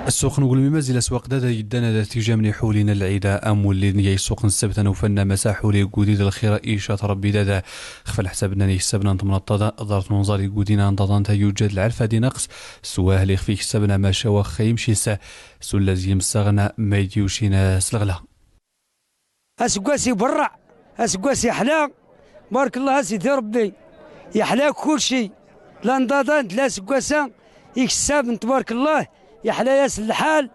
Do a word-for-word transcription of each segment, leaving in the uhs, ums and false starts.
Ssuq n ugelmim azil aswaq dada yeddan ad tijam n iḥulin n lɛida amulli n yay ssuq n ssebt anufan n amasa ḥuli gudi d lxira icat rebbi dada. Xf lḥsab nnan iksabna n tmnaṭṭada ḍart n unẓar igudin an ḍaḍan ta yujjad lɛarf ad inaqs. Swahli xf iksabna maca waxxa imcisa sullaz yimsaɣna ma idyucin s lɣla. Aseggas iberreɛ, aseggas iḥla, tbarek llah a sidi rebbi. Iḥla kulci. Lanḍaḍan d laseggas-a ikessabn, tbarek llah. Iḥla-yas lḥal,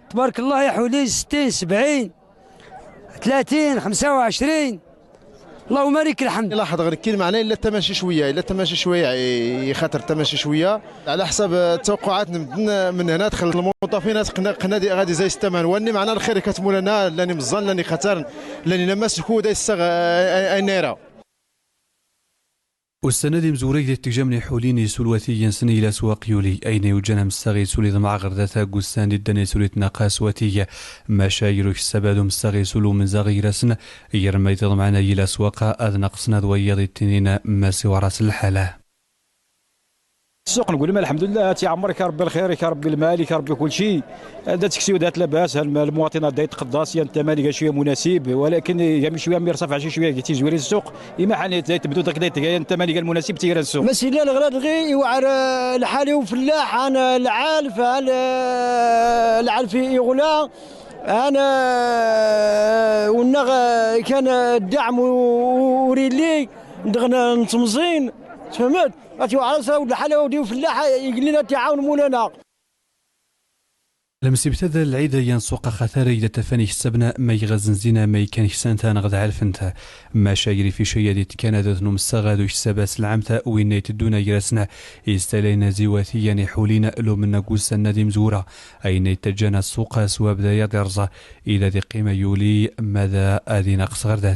tbarek llah. Iḥuli sittin, sebɛin, tlatin, xemsa u ɛecrin. Allahumma lak lḥemd. Ilaḥḍ ɣer kkin meɛna illa tamaci cwiya, illa tamaci cwiya, ixater tamaci cwiya. Ɛla ḥsab ttawqquɛat n medden, min hna dxel lmuṭafin, qna, qna di ɣadi zay sttaman wanni meɛna lxir ikat mulana, llan imeẓẓan, llan ixataren, llan inammas lkud ay ssaɣ, ay, ay, ay nayra. Ussan ad imzewreg di tgejam n iḥulin isul wati yinsen ila aswaq yuli, ayna yujjan amessaɣ isul iḍmeɛ ɣer data n ussan d iddan isul itnaqas wati, maca yir uksab ad umessaɣ isul umenzaɣ irasen, yir ma itiḍmeɛna ila aswaq ad naqsen ad wayyaḍ ittinin ma siwar as lḥala. Ssuq n Gulma, lḥemdullah, ad iɛemmer-ik Rebbi lxir, ik Rebbi lmal, ik Rebbi kulci. Da teksiw dat labas, ha lmuwaṭin da yetqeḍḍas, yan tamanig acu ya munasib, walakin gam cwiya mi rṣaf acu cwiya gi tizwirin ssuq, ima ḥanit da tebdu dak da tga yan tamanig almunasib tigra n ssuq. Ma silla lɣrad ɣi iwɛer, eh, lḥal i ufellaḥ, an, eh, lɛalf, an, eh, lɛalf iɣla, an, eh, unnaɣ, eh, kan, eh, ddaɛm u-, u-, ur illi, dɣen, eh, n temẓin, tfehmet? Ati uɛras awd lḥala awd iw fellaḥ, iglin ad t-iɛawn mulana. Lemsibta d lɛid yan suq axatar ay da tafan iksabna ma iɣazen zina ma ikan ksanta neɣ d ɛalfent. Maca yir ific ay ad itkan ad ot numessaɣ ad uksab as lɛamta winna iteddun ay rasna. Istalayn ziwati yan iḥulin lumen agussan ad imzura. Ayna ittaǧǧan assuq aswab da yad irẓa. Ila d iqqim ay uli mada ad inaqs ɣer dat.